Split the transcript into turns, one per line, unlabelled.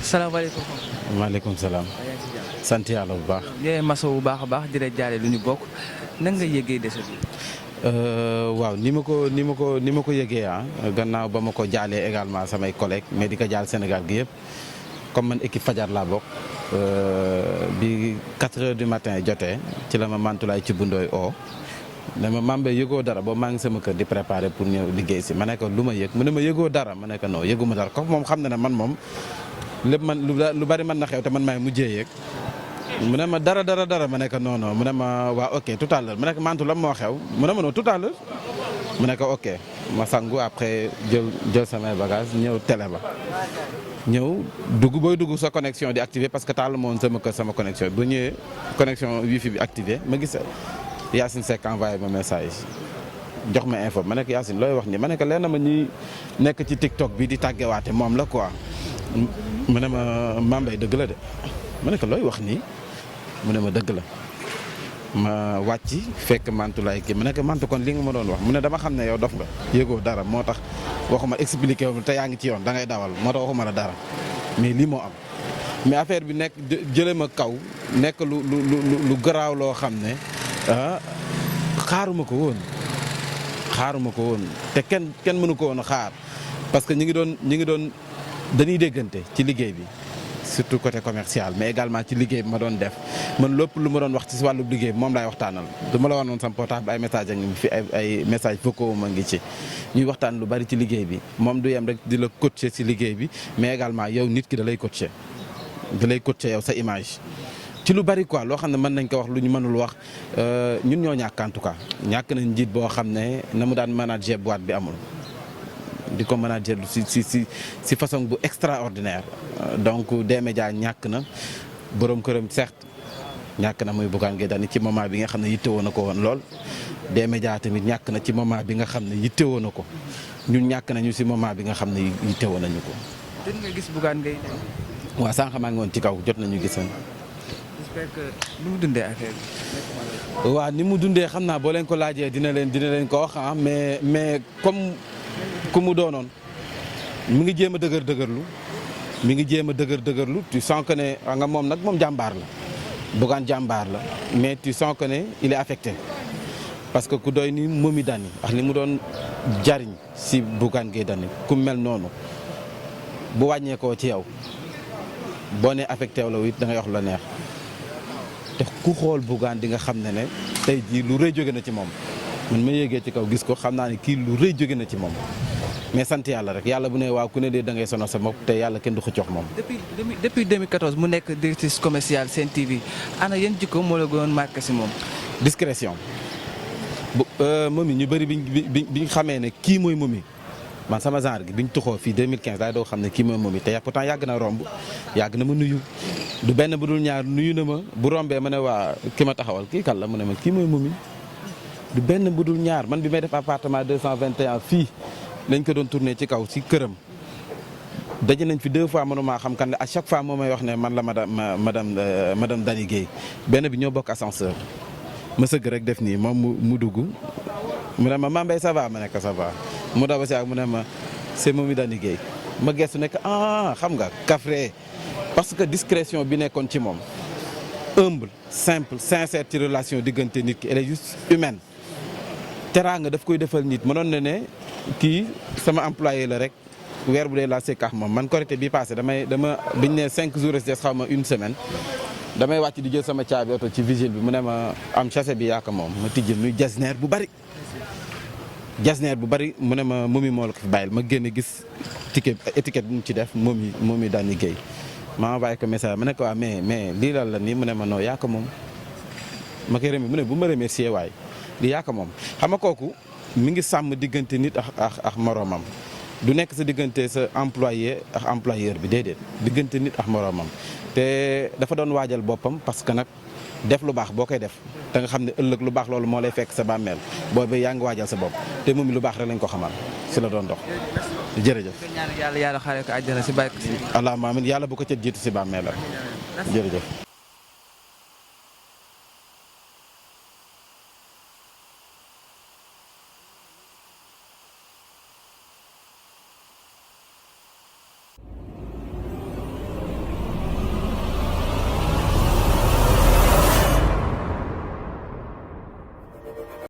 salaamaaleykum.
maaleykum salaam. sant yàlla bu baax.
ñooy maso bu baax a baax di la jaale lu ñu bokk nan nga yëgee décès bi.
waaw ni ma ko yëgee gannaaw ba ma ko jaalee également samay collègues mais di ko jaal Sénégal gi yëpp comme man équipe fajar laa bokk bi 4 heures du matin jotee ci la ma Mantulaay ci bundooy ne ma Mambé yëgoo dara boobu maa ngi sama kër di préparer pour ñëw liggéey si ma ne ko lu ma yëg mu ne ma yëgoo dara ma ne ko non yëguma dara comme moom xam na ne man moom lépp man lu bari mën na xew te man maay mujjee yëg mu ne ma dara ma ne ko non non mu ne ma waa ok tout à l'heure mu ne ko Mantu lan moo xew mu ne ma non tout à l'heure mu ne ko ok ma sangu après jël samay bagage ñëw télé ba ñëw booy dugg sa connexion di activé parce que taal ma woon sama kër sama connexion bu ñëwee connexion wifi bi activé ma gis Yacine Seck envoyé ma message jox ma info ma ne ko Yacine looy wax nii ma ne ko leen na ma ñuy nekk ci TikTok bi di tàggewaate moom la quoi mu ne ma Mambay dëgg la de ma ne ko looy wax nii mu ne ma dëgg la ma wàcc fekk Mantulaay kii ma ne ko Mantu kon li nga ma doon wax mu ne dama xam ne yow dof nga yëgoo dara moo tax waxuma expliqué wu te yaa ngi ci yoon da ngay dawal moo tax waxuma la dara mais lii moo am mais affaire bi nekk jëlee ma kaw nekk lu garaaw loo xam ne xaaruma ko woon te kenn mënu ko woon a xaar parce que ñi ngi doon dañuy déggante ci liggéey bi surtout côté commercial mais également ci liggéey bi ma doon def man lépp lu ma doon wax ci wàllu liggéey bi moom laay waxtaanal du ma la wax noonu sama portable ay message ak fi ay message vocaux ma ngi ci ñuy waxtaan lu bari ci liggéey bi moom du yem rek di la coacher ci liggéey bi mais également yow nit ki da lay coacher yow sa image ci lu bari quoi loo xam ne mën nañ ko wax lu ñu mënul wax ñun ñoo ñàkk en tout cas ñàkk nañ njiit boo xam ne na mu daan manager boîte bi amul di ko manager si façon bu extraordinaire donc D-Média ñàkk na borom këram certes ñàkk na muy Bougane Gueye Dany ci moment bi nga xam ne yittewoo na ko woon lool D-Média tamit ñàkk na ci moment bi nga xam ne yittewoo na ko ñun ñàkk nañu si moment bi nga xam ne yittewoo nañu ko.
dégg nga gis Bougane Gueye Dany.
waaw sànq maa ngi woon ci kaw jot nañu gisoon.
j'espère que ni mu dundee affaire bi.
waaw ni mu dundee xam naa boo leen ko laajee dina leen ko wax mais comme ku mu doonoon mi ngi jéem a dëgërlu tu sens que ne nga moom nag moom jàmbaar la Bougane jàmbaar la mais tu sens que ne il est affecté parce que ku doy ni Momy Dany ak li mu doon jariñ si Bougane Gueye Dany ku mel noonu bu wàññeekoo ci yow boo nee affecté wu la it da ngay wax la neex te ku xool Bougane di nga xam ne tey jii lu rëy jóge na ci moom man ma yéegee ci kaw gis ko xam naa ne kii lu rëy jóge na ci moom mais sant yàlla rek yàlla bu ne waaw ku ne dee da ngay sonal sa bopp te yàlla kenn du ko jox moom.
depuis 2014 mu nekk directrice commerciale Sen TV ana yan jikko moo la gënoon marqué si moom.
discrétion Momy ñu bëri biñ xamee ne kii mooy Momy man sama genre gi biñ tuxoo fii 2015 daay doo xam ne kii mooy Momy te pourtant yàgg na romb yàgg na ma nuyu du benn bu dul ñaar nuyu na ma bu rombee ma ne waa ki ma taxawal kii kan la mu ne ma kii mooy Momy du benn bu dul ñaar man bi may def appartement 221 fii lañ ko doon tourné ci kaw ci këram daje nañ fi 2 fois mënumaa xam kan la à chaque fois moo may wax ne man la madame Dany Gueye benn bi ñoo bokk ascenseur ma sëgg rek def nii moom mu dugg mu ne ma Mambay ça va ma nekk ça va mu daw ba si ak mu ne ma c'est Momy Dany Gueye ma gestu nekk xam nga kafre parce que discrétion bi nekkoon ci moom humble simple sincère ci relation diggante nit ki elle est juste humaine teraanga daf koy defal nit mënoon na ne kii sama employé la rek weer bu dee laa sekkax moom man Korité bi passé biñ ne 5 jours restés xaw ma une semaine damay wàcc di jël sama caabi oto ci vigile bi mu ne ma am chassé bi yaaka moom ma tijjil muy jasneer bu bari mu ne ma Momy moo la ko fi bàyyil ma génn gis étiquette bi mu ci def Momy Dany Gueye ma envoyé ko message ma ne ko waa mais lii la nii mu ne ma noo yaaka moom ma koy remercier mu ne bu ma remercier waay lii yaaka moom xam nga kooku mi ngi sàmm diggante nit ak moroomam du nekk sa diggante sa employé ak employeur bi déedéet diggante nit ak moroomam te dafa doon waajal boppam parce que nag def lu baax boo koy def te nga xam ne ëllëg lu baax loolu moo lay fekk sa bàmmeel boobu yaa ngi waajal sa bopp te Momy lu baax rek lañ ko xamal si la doon dox jërëjëf.
yàlla xaaree ko àjjana si bàyyi ko si.
allahumma amiin yàlla bu ko ca jiitu si bàmmeelam jërëjëf.